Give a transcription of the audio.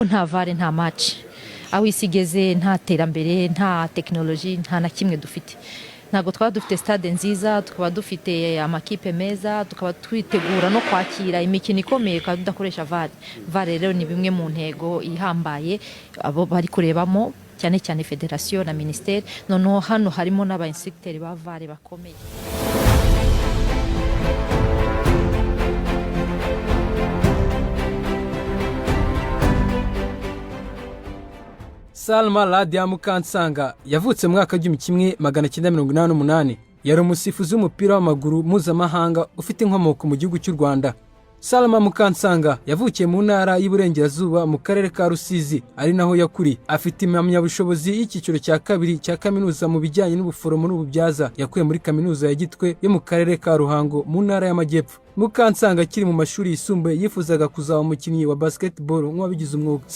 Nta VAR, nta match. Aho isi igeze, nta terambere, nta tekinoloji, nta na kimwe dufite. Ntabwo twaba dufite stade nziza, tukaba dufite amakipe meza, tukaba twitegura no kwakira imikino ikomeye, tukaba tudakoresha VAR. VAR rero ni bimwe mu ntego ihambaye abo bari kurebamo, cyane cyane federasiyo na minisiteri. Noneho hano harimo n'aba instructeur ba VAR bakomeye. Salma Radia Mukansanga yavutse mu mwaka w'1988. Yari umusifuzi w'umupira w'amaguru mpuzamahanga ufite inkomoko mu gihugu cy'u Rwanda. Salma Mukansanga yavukiye mu Ntara y'Iburengerazuba, mu Karere ka Rusizi, ari naho yakuriye. Afite impamyabushobozi y'icyiciro cya kabiri cya kaminuza mu bijyanye n'ubuforomo n'ububyaza, yakuye muri Kaminuza ya Gitwe yo mu Karere ka Ruhango, mu Ntara y'Amajyepfo. Mukansanga akiri mu mashuri yisumbuye yifuzaga kuzaba umukinnyi wa basketball nk'uwabigize umwuga.